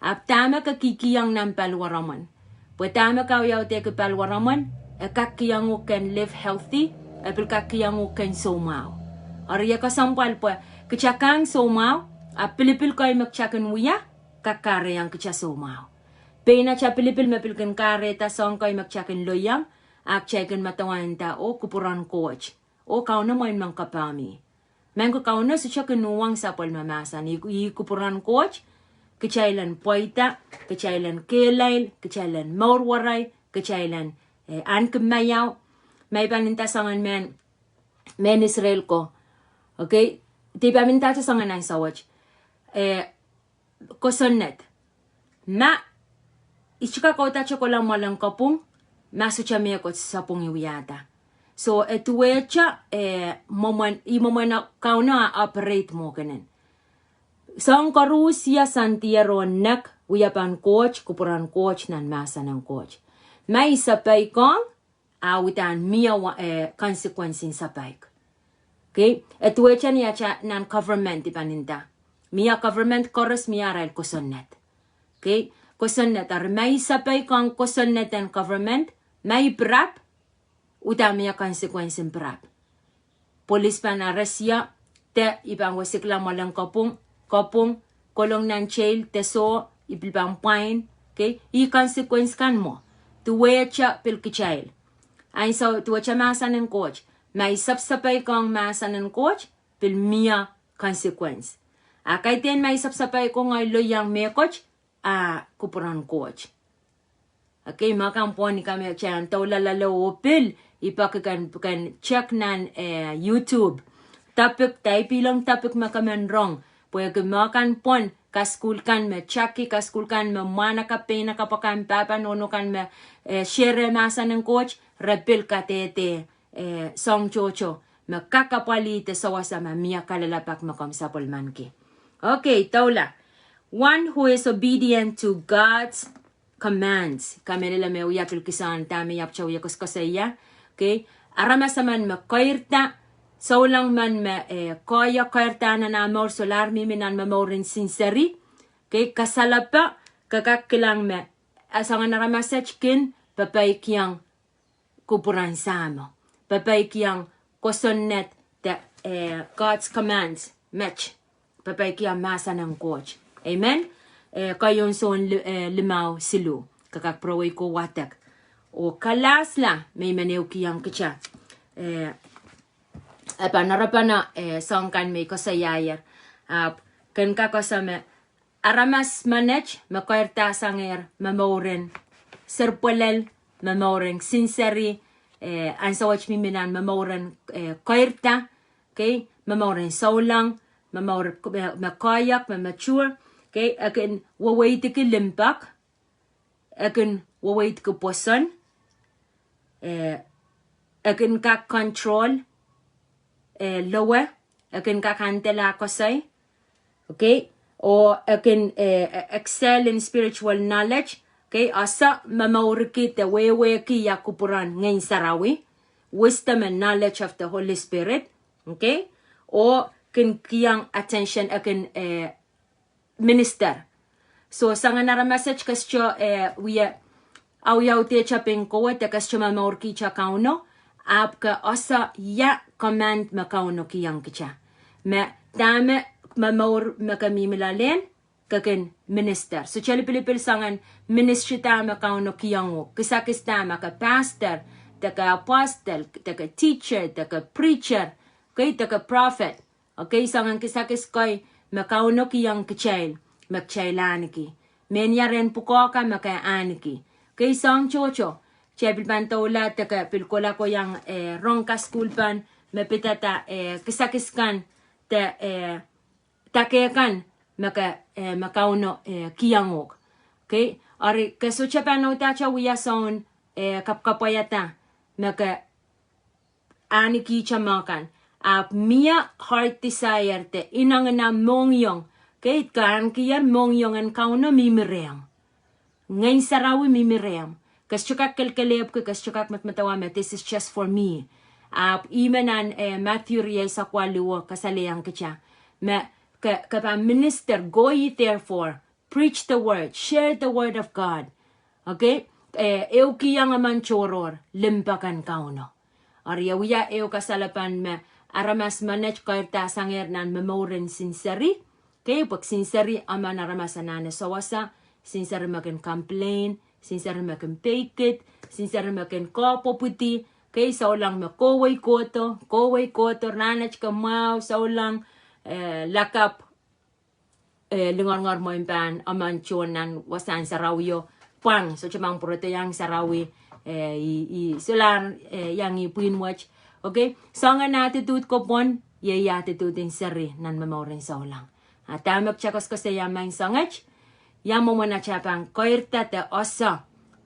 Ahpw dahme ke kihkihong nan paliwaromwen. Pwe dahme ke audaudki paliwaromwen, e kak kihong uhk ken live healthy, e pil kak kihong uhk ken soumwahu. Eri e kesempwal pwe, kitail kang soumwahu, a pilipil kei me kitail kin wia, kak kahrehiong kitail soumwahu. Pein atail pilipil me pil kin kahrehda soahng kei me kitail kin loiong, a kitail kin medewe nda, oh kupwuren Koht. Oh Kauno mwein men kapehmwi. Maing ko, Kauno sohte kin uhwong sapwellime mahsen. Ih, ih kupwuren Koht, kitail en pweida, kitail en kehlail, kitail en mour werei, kitail en, eh, ahneki maiau. Ma I pahn nda soangen mehn, mehn Israel ko. Okay? De I pahn nda soangen ansou wet. Eh, kosonned. Ma, I sohte kak audaudki kohla mwoalen kopwung, ma sohte mehkot sapwung I wiahda. So, e duwehte, eh, mwomwen, ih mwomwen Kauno a operate mwohkenen. Soahng koaros, ia, sandier oh nek, wiepen Koht, kupwuren Koht, nan mahsen en Koht. Ma I sapeik ong, a uhdahn mie wa-, eh, consequence en sapeik. Okay? E duwehte ni atail nan government I pahn nda. Mie government koaros mie arail kosonned. Okay? Kosonned, eri ma I sapeik ong kosonned en government, ma I pirap, uhdahn mie consequence en pirap. Polis pahn arrest ie, de I pahn wesikla mwoalen kopwung, kopwung, kolong nan jail, de soh, I pil pahn pwain, okay? Ih consequence kan mwo. Duwehte pil kitail. Ansou duwehte mahsen en Koht. Ma I sapeik ong mahsen en Koht, pil mie consequence. A kaidehn ma I sapeik ong, I loiong mehkot, a kupwuren Koht. Okay, ma ke pwon, I kamehlele kitail en doula loale oh pil, I peki ke kin, ke kin check nan, eh, YouTube. Topic, de I pihlong topic me ke men rong. Pwehki ma ke pwon, kasukuhl kan me check-i, kasukuhl kan me mwahnakapw, peinakapw akan, pahpa nohno kan me, eh, share mahsen en Koht, re pil kadehde, eh, soahng tohto me kak apwalih de sewese ma mie kalelapak me komw sapwellimaniki. Okay, doula. One who is obedient to God's commands. Kamehlele me wia pil kisehn dahme I ahpwtehn wia koasoakoasoia. Okay. Aramas emen me keirda, souleng men me, eh, koahiek keirda nan ah mour solahr mihmi nan momouren sinseri. Okay. Kasalepe, ke kak kilang me, eh, soangen aramas et kin pepeikiong kupwuren Sahmo. Pepeikiong kosonned de, eh, God's commands met. Pepeikiong mahsen en Koht. Amen. Eh, Keieun Sohn li-, eh, limau siluh. Ke kak pwurowei ko wadek. Oh kalahsla me I men ehukihong kitail. Eh, e pahn arapana, eh, soahng kan me I koasoiaier. Ahpw, ken kak koasoia me aramas menet me keirda sangehr momouren serpwelel, momouren sinseri, eh, ansou wet mihmi nan momouren, eh, keirda, okay, momouren souleng, momour, eh, me koahiek, me mature, okay, e kin weweidiki limpoak, e kin weweidiki pwoson, eh, e kin kak control, eh, lowe, e kin kak handle ah koasoi, okay, oh e kin, eh, excel in spiritual knowledge, okay, ese momourki de wehwehki ia kupwuren Ngehn Sarawi, wisdom and knowledge of the Holy Spirit, okay, oh kin kihong attention, e kin, eh, minister. So soangen aramas et ke sohte, eh, wie audaudehte pein kowe de ke sohte momourkihte Kauno, ahpw ke ese ia command me Kauno kihong kitail. Me dahme momour me ke mihmi loalen, ke kin minister. Sohte lipilipil soangen ministry da me Kauno kihong uhk. Kisakis da ma ke pastor, de ke apostle, de ke teacher, de ke preacher, kei de ke prophet. Okay, soangen kisakis kei me Kauno kihong kitail, me kitail ahneki. Mehnia rehn pwukoa ka me ke ahneki. Kei soang tohto, kitail pil pahn doula de ke pil kohla kohieng, eh, rong kasukuhlpen, me pidada, eh, kisakis kan, de, eh, dake kan me ke, eh, me Kauno, eh, kihong uhk. Okay, eri ke sohte pahn audaudehte wia soun, eh, kapwkapwaiada, me ke ahnekihte mwo kan. Ahpw mie heart desire de inengieng mohngiong. Kei, ke ahnekier mohngiong en Kauno mihmi rehmw. Ngehn Sarawi mihmi rehmw. Ke sohte kak kelekelehpwki, ke sohte kak medemedewe me this is just for me. Ahpw ih me nan, eh, Matthew riei sakwa luo kasalehiong kitail. Me ke, ke pahn minister, go ye therefore, preach the word, share the word of God. Okay? Eh, ehukihong emen tohrohr limpoak en Kauno. Eri e wia ehu kasalepen me aramas menet keirda sangehr nan momouren sinseri. Okay, pwehki sinseri emen aramas anahne sewese, sinseri me kin complain, sinseri me kin peikid, sinseri me kin koapwopwidi. Okay, souleng me kohwei kohdo, kohwei kohdo, rahnwet ke mwahu, souleng, eh, lakapw, eh, lingeringer mwein pahn emen tohn nan wasahn sarawio, pwang, sohte pahn pwurodoiong sarawi, eh, i, i solahr, eh, iang ih pwihn wet. Okay, soangen attitude ko pwon, iei attitude en seri nan momouren souleng. A dahme kitail koasokoasoia maing soanget, ia mwomwen atail pahn keirda de ese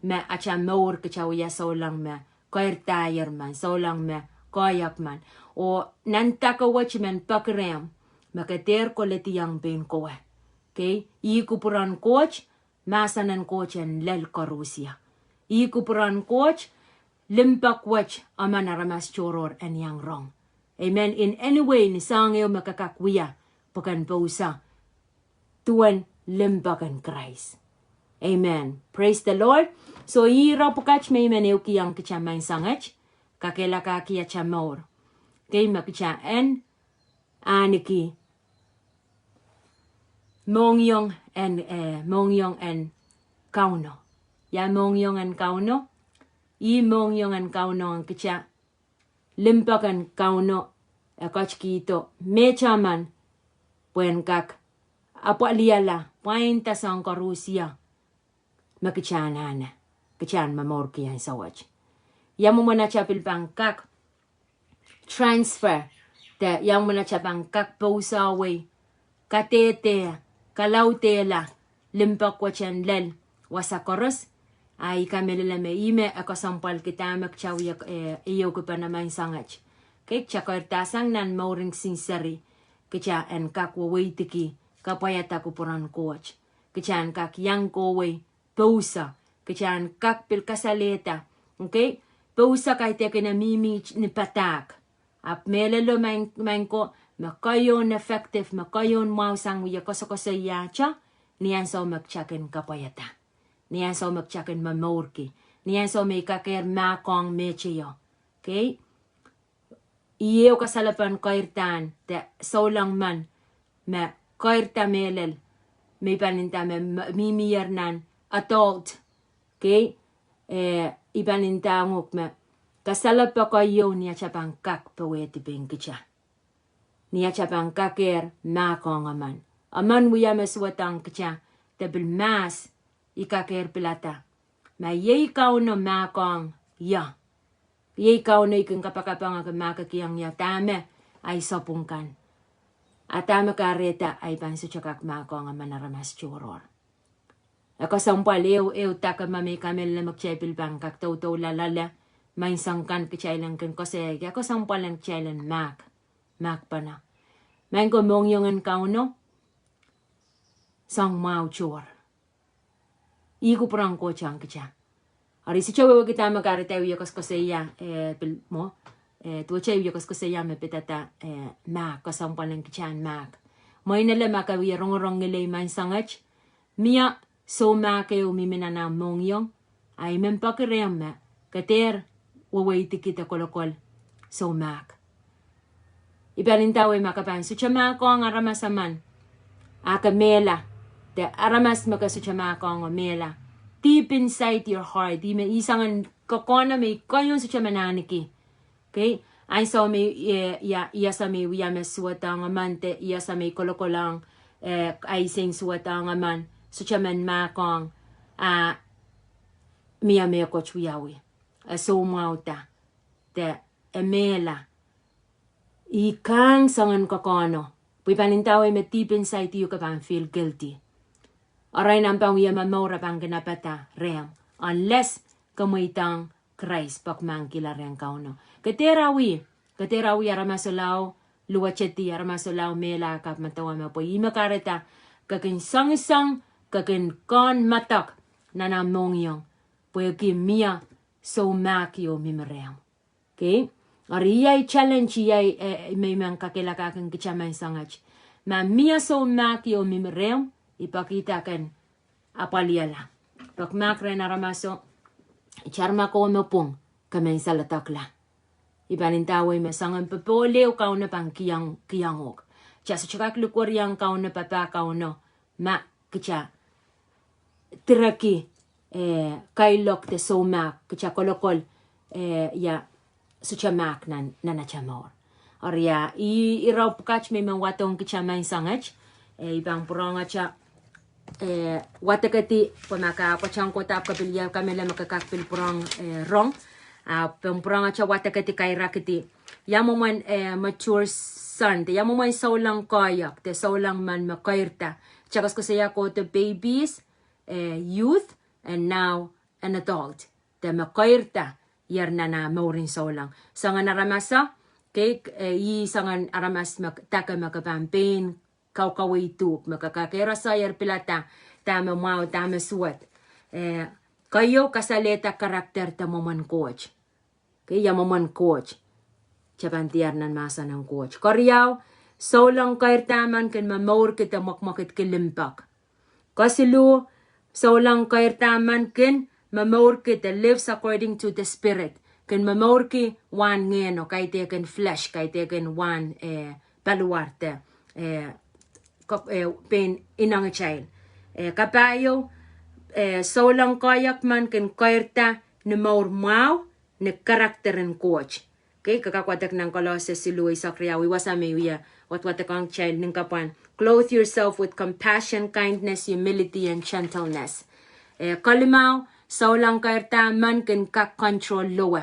me atail mour kitail wia souleng me keirdahier men, souleng me koahiek men. Oh nan dake wet men peki rehmw, me ke dehr kolediong pein kowe. Okay? Ih kupwuren Koht, mahsen en Koht en lel koarusie. Ih kupwuren Koht, limpoak wet emen aramas tohrohr en iang rong. Amen. In any way, ni soahng ehu me ke kak wia, pwe ken pousa duwen limpoak en Krais. Amen. Praise the Lord. So ih ire pwukat me I men ehukihong kitail maing soanget, kakehlakahki atail mour. Okay, me kitail en ahneki mohngiong en, eh, mohngiong en Kauno. Ia mohngiong en Kauno? Ih mohngiong en Kauno ong kitail, limpoak en Kauno e ketikihdo mehte emen pwehn kak apwalihala pwainda soang koarusie me kitail anahne, kitail momourki ansou wet. Ia mwomwen atail pil pahn kak transfer, de ia mwomwen atail pahn kak pousawei, kadehde, kalaudehla limpoak wet en lel wasa koaros. A I kamehlele me ih me e kesempwalki dahme kitail wie, eh, ehukipene maing soanget. Okay, kitail keirdahsang nan mouren sinseri, kitail en kak weweidiki kapwaiada kupwuren Koht. Kitail en kak iang kohwei pouso, kitail en kak pil kasalehda. Okay, pouso kaidehkin e mihmi ni padahk. Ahpw mehlelo maing, maing ko, me keioun effective, me keioun mwahu sang wie koasokoasoiahte, ni ansou me kitail kin kapwaiada, ni ansou me kitail kin momourki, ni ansou me I kakehr mahkohng mehteio. Okay, ih ehu kasalepen keirdahn de souleng men me keirda mehlel, me I pahn inda me, me mihmier nan adult. Okay, eh, I pahn inda uhk me kasalepe keieun ni atail pahn kak powehdi pein kitail, ni atail pahn kakehr mahkohng emen. Emen wia me suwedohng kitail, de pil mahs I kakehr pilada ma iei Kauno mahkohng ie. Iei Kauno I kin kapakapengki mahkikihong ie dahme ahi sapwung kan, a dahme kahrehda ahi pahn sohte kak mahkohng emen aramas tohrohr. E kesempwal ehu, ehu dake ma me I kamehlele me kitail pil pahn kak doudoula loale, maing soang kan kitail en kin koasoiahier, e kesempwal en kitail en mahk, mahkpene. Maing ko, mohngiong en Kauno soang mwahu tohr. Ih kupwuren Koht ong kitail. Eri sohte wehwehki dahme kahrehda I wie koasokoasoia, eh, pil mwo, eh, duwehte I wie koasokoasoia me pidada, eh, mahk, kesempwal en kitail en mahk. Mwein ele ma ke wie rongorong ngilen maing soanget, mie soumahk ehu mihmi nan ahmw mohngiong, a I men peki rehmw me ke dehr weweidiki de kolokol soumahk. I pahn ndawei ma ke pahn sohte mahkohng aramas emen, a ke mehla, de aramas me ke sohte mahkohng oh mehla, deep inside your heart, ih me ih soangen kokohno me I kohieng sohte men ahniki. Okay? Ansou me, eh, ia, ia soh me I wia me suwedohng emen de ia soh me I kolokolohng, eh, ahi sein suwedohng emen, sohte men mahkohng, a mie mehkot wiawi. E soumwahuda, de e mehla. I kang soangen kokohno. Pwe I pahn ndawei me deep inside you ke pahn feel guilty. Arail nan pahn wia momour a pahn kin apada rehmw, unless ke mweidohng Krais pekmahkihla rehn Kauno. Ke dehr awi, ke dehr awi aramas ohl ahu luwetedi, aramas ohl ahu mehla, ke kak medewe me pwe ih me kahrehda ke kin sengiseng, ke kin kehn medek nan ahmw mohngiong, pwehki mie soumahk ehu mihmi rehmw. Okay? Eri iei challenge iei, eh, me I men kakehlakahkin kitail menseng wet. Ma mie soumahk ehu mihmi rehmw, I pekihda ke en apwalihala. Pekmahk rehn aramaso, tar ma komw pwung, ke men saledekla. I pahn ndawei me soangen popohl ehu Kauno pahn kihong, kihong uhk. Kitail sohte kak likweriong Kauno, papah Kauno, ma kitail direki, eh, kailok de soumahk, kitail kolokol, eh, ia sohte mahk nan, nan atail mour. Eri ia, ih, ih irair pwukat me I men wadohng kitail menseng wet, eh, I pahn pwurehng atail, eh, wadekedi, pwe ma ke ahpw koasoia kohdo ahpw ke pil ia kamehlele me ke kak pil pwurehng, eh, rong. Ah, I pahn pwurehng atail wadekedi kairakidi. Ia mwomwen, eh, mature son, de ia mwomwen souleng koahiek, de souleng men me keirda. Kitail koasoakoasoia kohdo babies, eh, youth, and now an adult. De me keirda, ier nan ah mourin souleng. Soangen aramaso, okay, eh, ih soangen aramas me dake me ke pahn pein kaukaweid uhk, me ke kak eroso ier pilada, dahme mwahu, dahme suwed. Eh, keieu kasalehda character de mwomwen Koht. Okay, ia mwomwen Koht. Kitail pahn diar nan mahsen en Koht. Keriau, souleng keirda men kin momourki de mwekmwekidki limpoak. Kesiluh, souleng keirda men kin momourki de lives according to the Spirit. Kin momourki wahn ngehno, kaidehkin flesh, kaidehkin wahn, eh, paliwar de, eh, ko-, eh, pein ineng kitail. Eh, kapahieu, eh, souleng koahiek men kin keirda ni mour mwahu, ni character en Koht. Okay, ke kak wadek nan Kolose siluh eisek riau, ih wasa me I wie wadwadekohng kitail nin kapwan. Clothe yourself with compassion, kindness, humility, and gentleness. Eh, kelimau, souleng keirda men kin kak control lowe.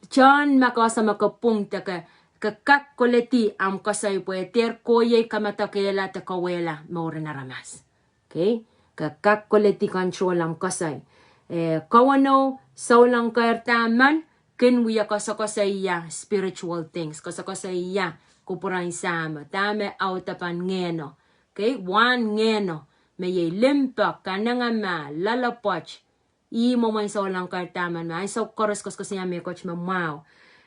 Tohn ma ke ese me ke pwung de ke, ke kak koledi ahmw koasoi pwe dehr kohiei kamadokehla de kauwehla mouren aramas. Okay? Ke kak koledi control ahmw koasoi. Eh, kawenou, souleng keirda men kin wia koasokoasoia spiritual things, koasokoasoia kupwuren Sahmo, dahme audepen ngehno. Okay? Wahn ngehno, me iei limpoak, kanengamah, loalopwoat, ih mwomwen souleng keirda men, me ansou koaros koasokoasoia mehkot me mwahu.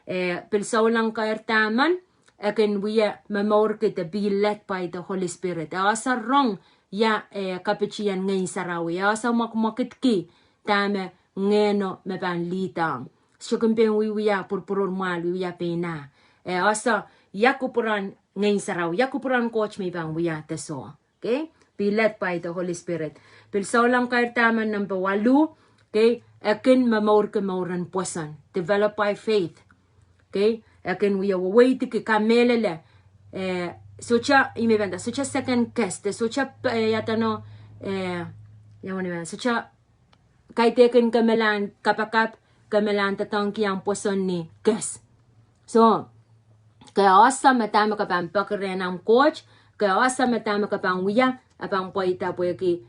Eh, pil souleng keirda men, e kin wia momourki de be led by the Holy Spirit. E ese rong ia, eh, kapitien Ngehn Sarawi. E ese mwekmwekidki dahme ngehno me pahn lead-ong. Sohte kin pein wiewia pwurpwurur mwahl, wiewia pein ah. E ese ia kupwuren Ngehn Sarawi, ia kupwuren Koht me I pahn wia de soh. Okay? Be led by the Holy Spirit. Pil souleng keirda men, number waluh, okay? E kin momourki mouren pwoson. Develop by faith. Okay? E kin wia weweidiki, kamehlele. Eh, sohte, ih me I pahn nda, sohte second guess, de sohte, eh, ia edeno, eh, ia mwomwen, sohte kaidehkin kemehla en kapakap, kemehla en doadoahngki ahmw pwoson ni guess. So, ke ese me dahme ke pahn peki rehn ahmw Koht, ke ese me dahme ke pahn wia, e pahn pweida pwehki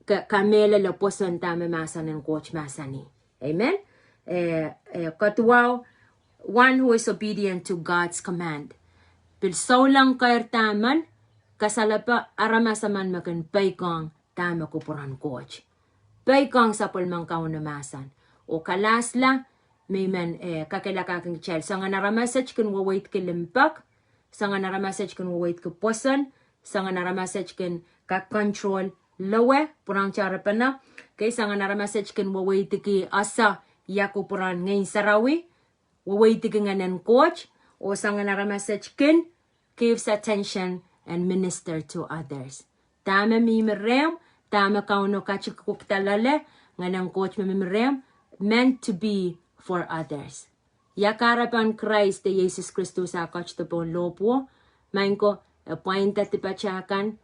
ke kamehlele pwoson dahme mahsen en Koht mahsanih. Amen? Eh, eh, kaduwau, one who is obedient to God's command. Pil souleng keirda men, kasalepe aramas emen me kin peikiong dahme kupwuren Koht. Peikiong sapwellimen Kauno mahsen. Oh kalahsla, me I men, eh, kakehlakahkin kitail. Soangen aramas et kin weweidki limpoak, soangen aramas et kin weweidki pwoson, soangen aramas et kin kak control lowe, pwurehng tarepene, kei, soangen aramas et kin weweidiki ese ia kupwuren Ngehn Sarawi, weweidiki Ngehn en Koht, oh soangen aramas et kin gives attention and minister to others. Dahme mihmi rehmw, dahme Kauno katikukda loale, Ngehn en Koht me mihmi rehmw, meant to be for others. Ia kahrepen Krais de Yesus Kristus ah ketido pohn lohpwuo, maing ko, e pwainda dipatail kan,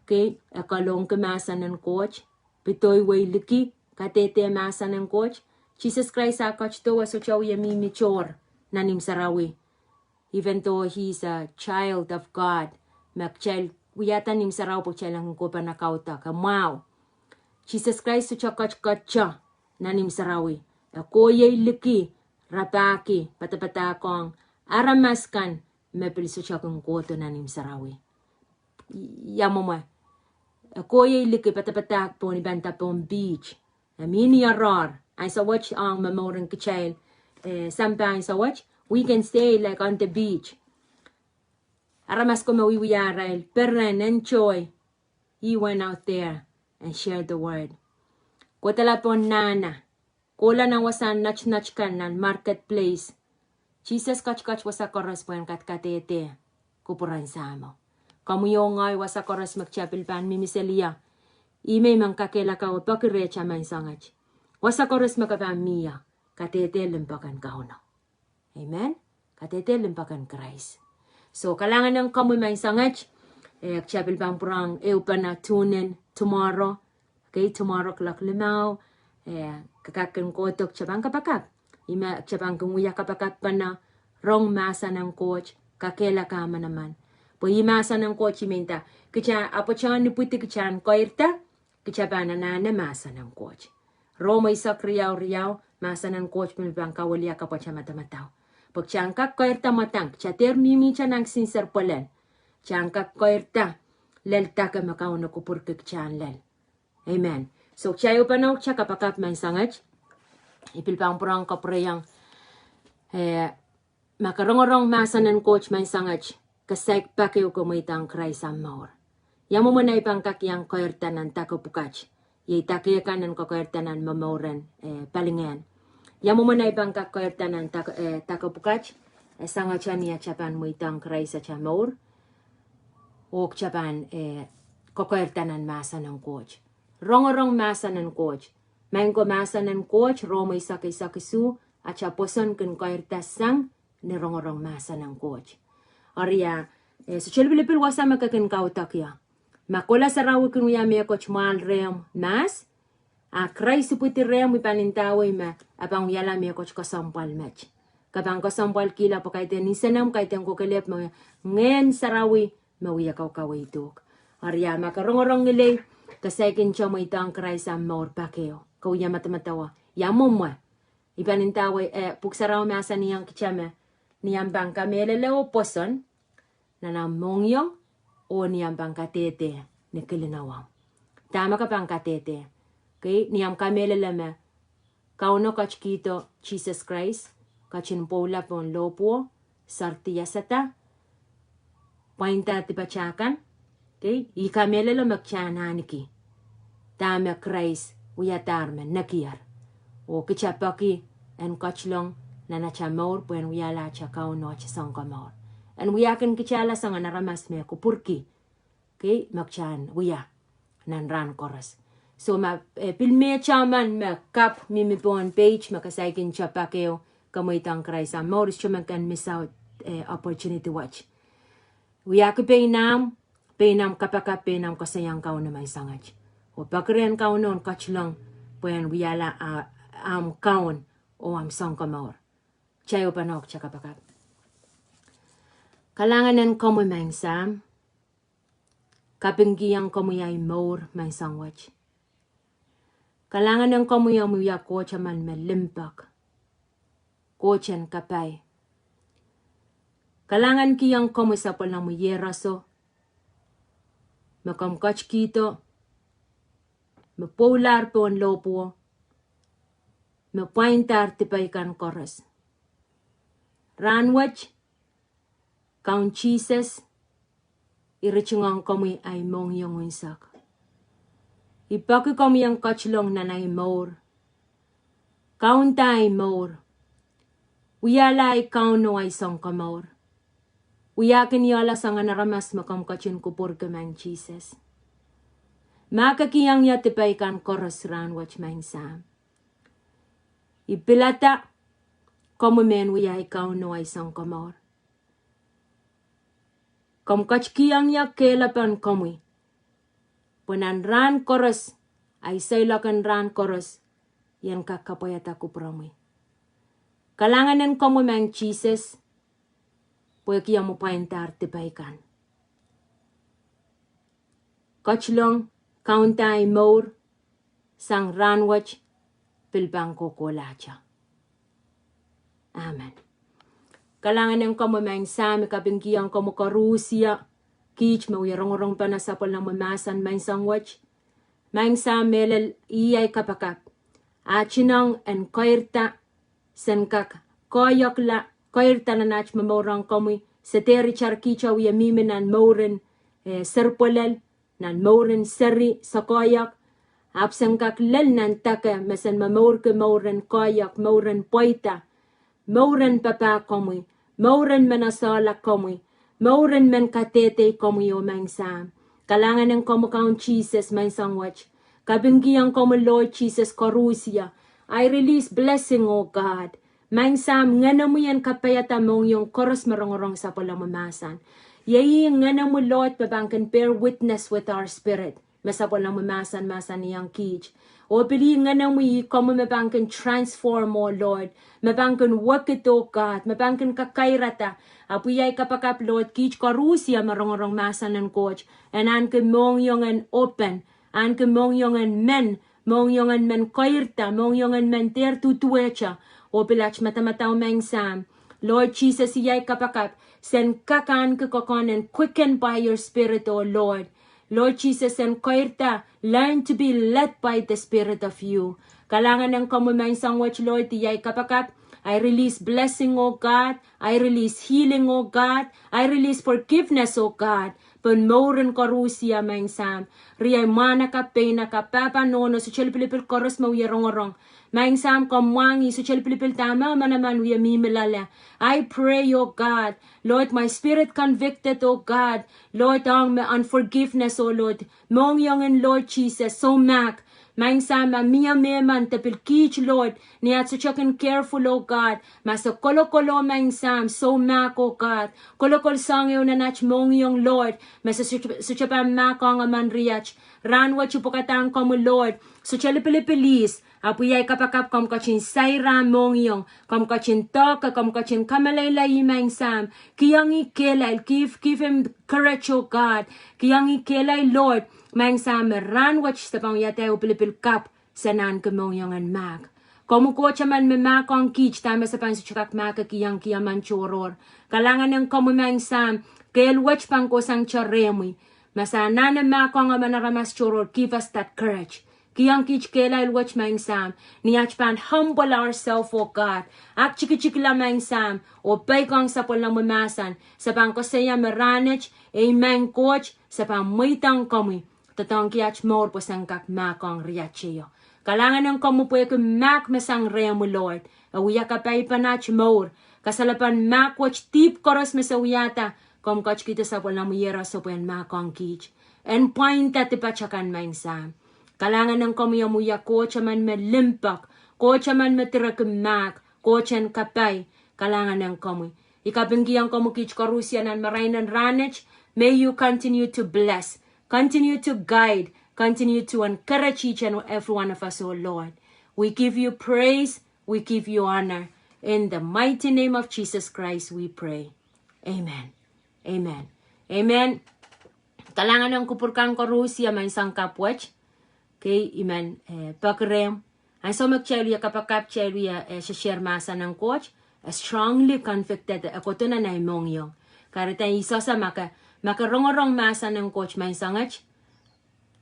kei, e kalohki mahsen en Koht, pidoi weiliki, kadehde mahsen en Koht. Sises Krais ah ketido e sohte wie mihmi tohr nan imw sarawi. Even though he is a child of God, me kitail wiahda nan imw sarawi pwe kitail en kohpene kaudok, e mwahu. Sises Krais sohte ketiket nan imw sarawi. E kohieng liki, rapahki, padapadahkohng aramas kan me pil sohte kin kohdo nan imw sarawi. Ia mwomwe. E kohieng liki, padapadahk pohn, I pahn nda pohn beach. E mihmi oaroahr. Ansou wet ong momour en kitail, eh, sampah ansou wet, we can stay like on the beach. Aramas ko me wiewia arail peren, enjoy. He went out there and shared the word. Kohdala pohn nahna. Kohla nan wasahn netinet kan nan marketplace. Sises ketiket wasa koaros pwehn kadkadehde kupwuren Sahmo. Komwi oh ngehi, wasa koaros me kitail pil pahn mihmi seli ie, ihme I men kakehlaka oh peki rehtail maing sangete. Wasa koaros me ke pahn mih ie, kadehde limpoak en Kauno. Amen. Kadehde limpoak en Krais. So, kalahngan en komwi maing sangete, eh, kitail pil pahn pwurehng ehupene tune in tomorrow. Kei, tomorrow kuloak limau, eh, ke kak kin kohdo, kitail pahn kapakap. Ihme kitail pahn kin wia kapakap pahn rong mahsen en Koht, kakehlaka manaman. Pwe ih mahsen en Koht I men nda, kitail apwtehn ipwidi kitail en keirda, kitail pahn anahne mahsen en Koht. Rom eisek riau riau, mahsen en Koht me pahn kawiliakapwata madamadau. Pwe kitail en kak keirda mwadang, kitail dehr mihmihte nan kisin serpwelen. Kitail en kak keirda lel dake me Kauno kupwurki kitail lel. Amen. So, kitail ehupene oh kitail kapakap maing sangete. I pil pahn pwurehng kapwureiong, eh, ma ke rongorong mahsen en Koht maing sangete, ke saik pak ehu ke mweidohng Krais ahmw mour. Ia mwomwen ahi pahn kak iang keirda nan dake pwukat. Iei dake kan en kekeirda nan momouren, eh, palingehn. Ia mwomwen ahi pahn kak keirda nan dake, eh, dake pwukat, eh, sangete ni atail pahn mweidohng Krais atail mour. Oh kitail pahn, eh, kekeirda nan mahsen en Koht. Rongorong mahsen en Koht. Maing ko, mahsen en Koht, Rom eisek eisek isuh, atail pwoson kin keirda sang ni rongorong mahsen en Koht. Eri, eh, sohte lipilipil wasa me ke kin kaudok ie. Ma kohla sarawi kin wia mehkot mwahl rehmw mahs, a Krais ipwidi rehmw, I pahn ndawei me e pahn wiahla mehkot kesempwal met. Ke pahn kesempwalkihla pwe kaidehn nsenomw, kaidehn kokelehpw me Ngehn Sarawi me wie kaukaweid uhk. Eri ma ke rongorong ngilen, ke saikinte mweidohng Krais ahmw mour pak ehu, ke wia madamadau, ia mwomwe. I pahn ndawei, eh, Pwuhk Sarawi mahsanihong kitail me ni omw pahn kamehlele oh pwoson nan omw mohngiong, oh ni omw pahn kadehde ni kilin ewomw. Dahme ke pahn kadehde? Kei, ni omw kamehlele me Kauno ketikihdo Sises Krais, ketin pwoula pohn lohpwuo, seri diasada, pwainda dipatail kan, kei, I kamehlele me kitail en ahneki dahme Krais wiadahr me nekier. Oh kitail peki en ketilong nan atail mour pwehn wiahla atail Kaun oh atail Sounkomour. En wiahkin kitailla soangen aramas me kupwurki, kei, me kitail en wia nan rahn koaros. So ma, eh, pil mehte emen me kapw mihmi pohn page me ke saikinte pak ehu, ke mweidohng Krais ahmw mour, sohte men ken miss out, eh, opportunity wet. Wiahki pein ahmw, pein ahmw kapakap, pein ahmw koasoiong Kauno maing sangete. Oh peki rehn Kauno en ketilong pwehn wiahla, ah, ahmw Kaun oh ahmw Sounkomour. Kitail ehupene oh kitail kapakap. Kalahngan en komwi maing Sahm. Kapingkihong komwi ahi mour maing sang wet. Kalahngan en komwi omw wia Koht emen me limpoak, Koht en kapai. Kalahngankihong komwi sapwellimomwi Iehroso, me komw ketikihdo, me pwoulahr pohn lohpwuo, me pwaindahr dipei kan koaros. Rahn wet, Kaun Sises, I ritingohng komwi ahi mohngiong unsek. I peki komwi en ketilong nan ei mour. Kaunda ei mour. Wiahla ei Kauno, ei Sounkomour. Wiahkin ie la soangen aramas me komw ketin kupwurki, Maing Sises. Ma ke kihong ie dipei kan koaros rahnwet, Maing Sahm, I pilada komwi mehn wia ei Kauno, ei Sounkomour. Komw ketikihong ie kehlepen komwi, pwe nan rahn koaros, ei seiloak en rahn koaros, I en kak kapwaiada kupwuromwi. Kalahngan en komwi, Maing Sises, pwehki omw pwaindahr dipei kan. Ketilong, kaunda ei mour sang rahnwet, pil pahn kohkohlahte. Amen. Kalahngan en komwi, Maing Sahm, I kapingkihong komwi koarusie, kiht me wie rongorong pahn sapwellimomwi mahsen menseng wet. Maing Sahm, mehlel ih ei kapakap, ahtinong en keirda, sen kak koahiekla, keirda nan aht momour ong komwi, se dehr itar kiht wie mihmi nan mouren, eh, serpwelel, nan mouren seri, soakoahiek, ahpw sen kak lel nan deke me sen momourki mouren koahiek, mouren pweida, mouren papah komwi, mouren men esehla komwi, mouren men kadehde komwi, oh Maing Sahm. Kalahngan en komwi Kaun Sises, menseng wet. Kapingkihong komwi Lord Sises koarusie. I release blessing, oh God. Maing Sahm, Ngenomwi en kapaiada mohngiong koaros me rongorong sapwellimomwi mahsen. Iei ih Ngenomwi Lord me pahn kin bear witness with our spirit me sapwellimomwi mahsen mahsanihong kiht. Oh pil ih Ngenomwi, ih komwi me pahn kin transform, oh Lord, me pahn kin wekid, oh God, me pahn kin kakairada. Ahpw I kapakap Lord, kiht koarusie me rongorong mahsen en Koht, en ahneki mohngiong en open, ahneki mohngiong en men, mohngiong en men keirda, mohngiong en men dehr duduwehte, oh pil aht madamadau Maing Sahm. Lord Sises, I kapakap, sen kak ahneki kokohn en quicken by your spirit, oh Lord. Lord Sises, en keirda, learn to be led by the Spirit of you. Kalahngan en komwi menseng wet Lord, I kapakap, I release blessing, oh God, I release healing, oh God, I release forgiveness, oh God. Pohn mouren koarusie Maing Sahm, riei mwahnakapw, peinakapw, pahpa, nohno, sohte lipilipil koaros me wie rongorong. Maing Sahm, komw mwahngih sohte lipilipil dahme manaman wie mihmi loale. I pray, oh God, Lord, my spirit convicted, oh God, Lord, ong me unforgiveness, oh Lord, mohngiong en Lord Sises, soumahk. Maing Sahm, ma mie mehmen de pil kiht Lord, ni aht sohte kin careful, oh God, ma se kolokol, oh Maing Sahm, soumahk, oh God, kolokol soahng ehu nan aht mohngiong Lord, ma se sohte pahn mahkohng emen riet. Rahnwet I pwukadahng komwi Lord, sohte lipilipil ihs, ahpw I kapakap komw ketin sair ah mohngiong, komw ketin doahke, komw ketin kameleilei ih Maing Sahm, kihong ih kehlail, give, give him courage, oh God, kihong ih kehlail Lord, Maing Sahm, me rahnwet se pahn wiahda eh lipilipil kapw, se ahneki mohngiong en mahk. Komwi Koht emen me mahkohng kiht dahme se pahn sohte kak mahkki ong emen tohrohr. Kalahngan en komwi Maing Sahm, kehl wet pahn kohsangte rehmwi. Ma se anahne mahkohng emen aramas tohrohr, give us that courage. Kihong kiht kehlail wet Maing Sahm, ni aht pahn humble ourselves, oh God, aktikitikla Maing Sahm, oh peikiong sapwellimomwi mahsen, se pahn koasoia me rahnwet, ei Maing Koht, se pahn mweidohng komwi, doadoahngki aht mour pwe sen kak mahkohng riet teio. Kalahngan en komwi pwehki mahk me sang rehmwi Lord, e wia kapaipen aht mour, kasalepen mahk wet dihp koaros me se wiahda, komw ketikihdo sapwellimomwi iehros pwe en mahkohng kiht, en pwainda dipat akan Maing Sahm. Kalahngan en komwi omw wia Koht emen me limpoak, Koht emen me direkin mahk, Koht en kapai. Kalahngan en komwi. I kapingkihong komwi kiht koarusie nan marain en rahnwet, may you continue to bless, continue to guide, continue to encourage each and every one of us, oh Lord. We give you praise, we give you honor. In the mighty name of Jesus Christ we pray. Amen. Amen. Amen. Kalahngan en kupwur kan koarusie menseng kapw wet. Kei, I men, eh, peki rehmw. Ansou me kitail wia kapakap, kitail wia, eh, share mahsen en Koht, eh, strongly convicted, eh, kohdo nan ei mohngiong. Kahrehda I sohte, ma ke, ma ke rongorong mahsen en Koht menseng et,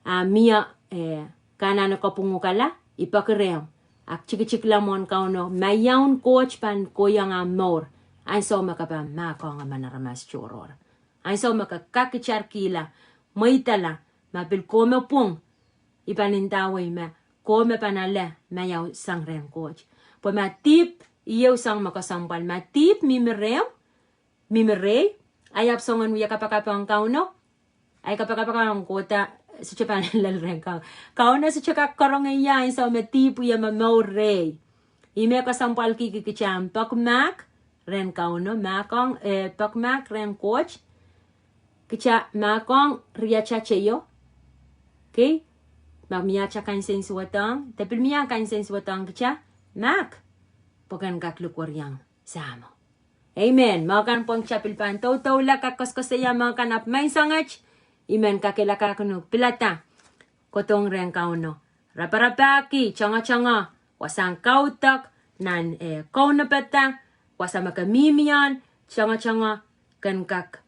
a mie, eh, ke anahne kapwungukala, I peki rehmw, aktikitikla mwohn Kauno, ma iaun Koht pahn kohiong ahmw mour, ansou me ke pahn mahkohng emen aramas tohrohr. Ansou me ke kak itarkihla, mweidala, ma pil komw pwung, I pahn ndawei me, kowe me pahn ale maiau sang rehn Koht. Pwe ma dihp, ieu sang me kesempwal, ma dihp mihmi rehi, mihmi rehi, ahi ahpw soangen wia kapakap ong Kauno, ahi kapakap ong kohda, sohte pahn lel rehn Kau-, Kauno sohte kak karonge ie ansou me dihp wia momour rehi. Ih me kesempwalki kitail en peki mahk rehn Kauno, mahk ong, eh, peki mahk rehn Koht, kitail mahk ong riatail teio. Kei, ma mie atail kansensuwedong, de pil mie kansensuwedong kitail mahk, pwe ken kak likwerih ong Sahmo. Amen. Mehkan pwehn kitail pil pahn doudoula, kak koasoakoasoia mehkan, ahpw maing sangete, I men kakehlakahkin uhk pilada kohdohng rehn Kauno, raparapahki, tangatanga, wasahn kaudok, nan, eh, kaunopada, wasa me ke mihmi ong, tangatanga, ken kak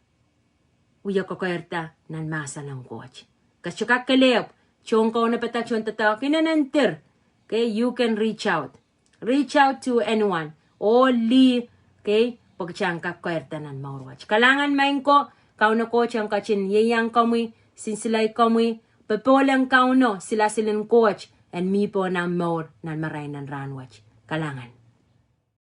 wia kokoirada nan mahsen en Koht. Ke sohte kak kelehpw, tohn kaunopada, tohn doadoahk inenen dir. Kei, you can reach out. Reach out to anyone. Oh lih, kei, pwe kitail en kak koirada nan mour wet. Kalahngan maing ko, Kauno Koht en ketin ieiang komwi, sinsile komwi, popohl en Kauno, silasil en Koht en mi pohn ahmw mour nan marain en rahn wet. Kalahngan.